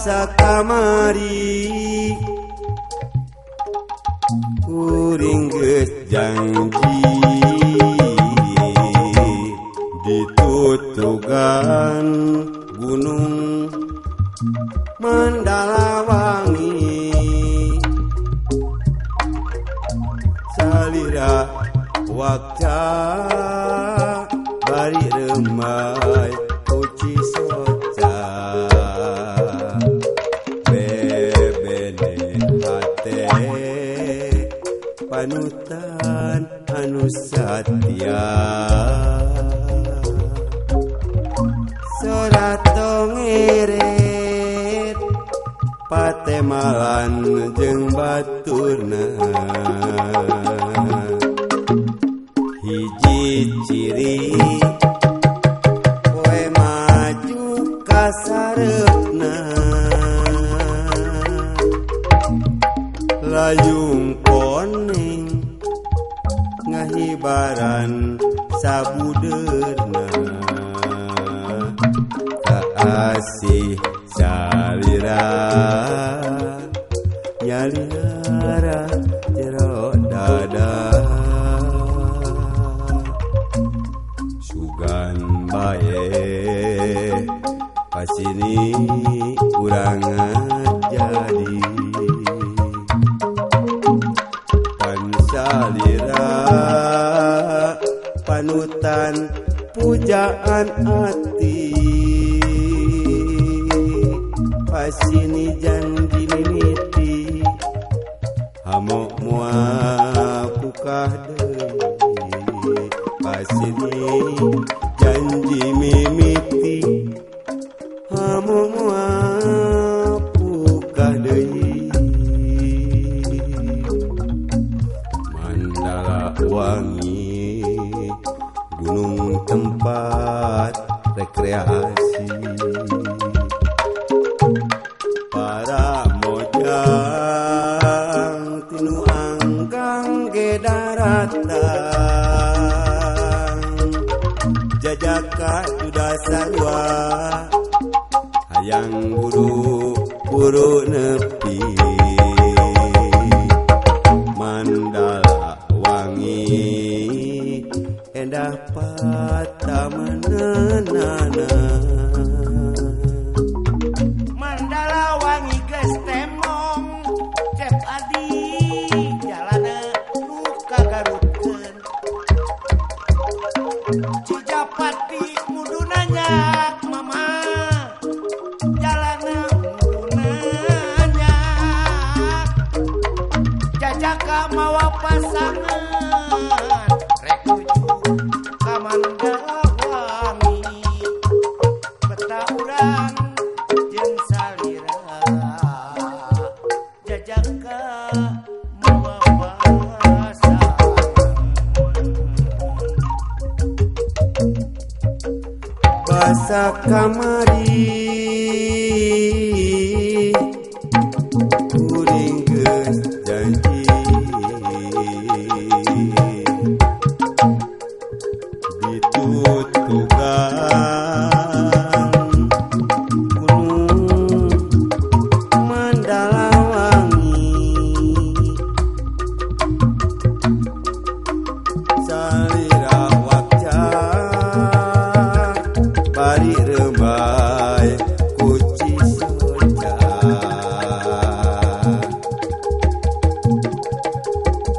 Basa kamari kuring geus janji ditutugan Gunung Mandalawangi salira wakca bari remai kuci soca bebene hate panutan anu satia sorato ngeret patemalan jeung baturna hiji ciri poe maju ka sareupna layung koning ngahibaran sabudeurna kaasih salira nyalira jero dada sugan bae pasini urang jadi pansalira panutan pujaan ati pasini janji mimiti hamok moal pukah deui pasini janji mimiti hamok moal pukah deui Mandala Wangi gunung tempat rekreasi para mojang tinu angkang ge daratan jajaka sudah sarua hayang buru-buru nepi Mandala Wangi endah patamanana Mandala Wangi geus temong Cep Adi jalana nu kagarutkeun Cijapati muduna nyak mama jalana muduna nyak jajaka mawa pasangan rek nuju ka Mandala Wangi beta urang jeung salira jajaka mawa pasangan basa kamari kuring geus janji ditutugan Gunung Mandala Wangi salira wakca bari rembai kuci soca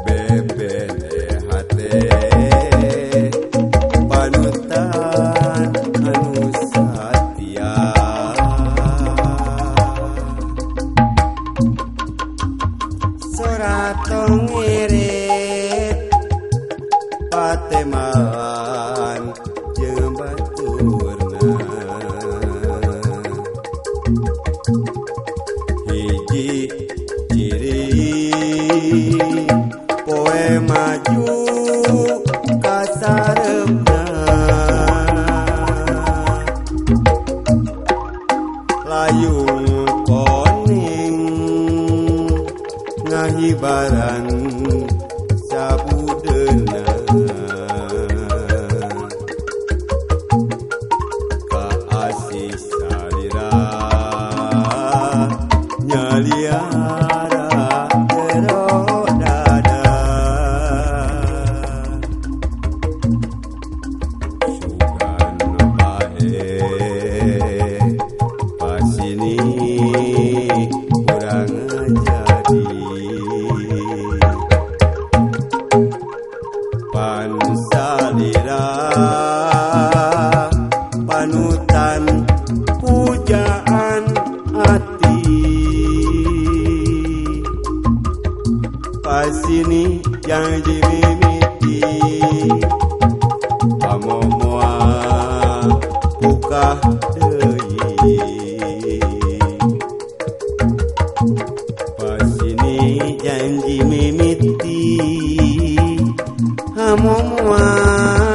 bebene hate panutan anu satia sorato ngeret patemalan jeung baturna hiji ciri poe maju ka sareupna layung koning ngahibaran sabudeuna kaasih salira. Pasini janji mimiti Amo moal bukah deui. Pasini janji mimiti Amo moal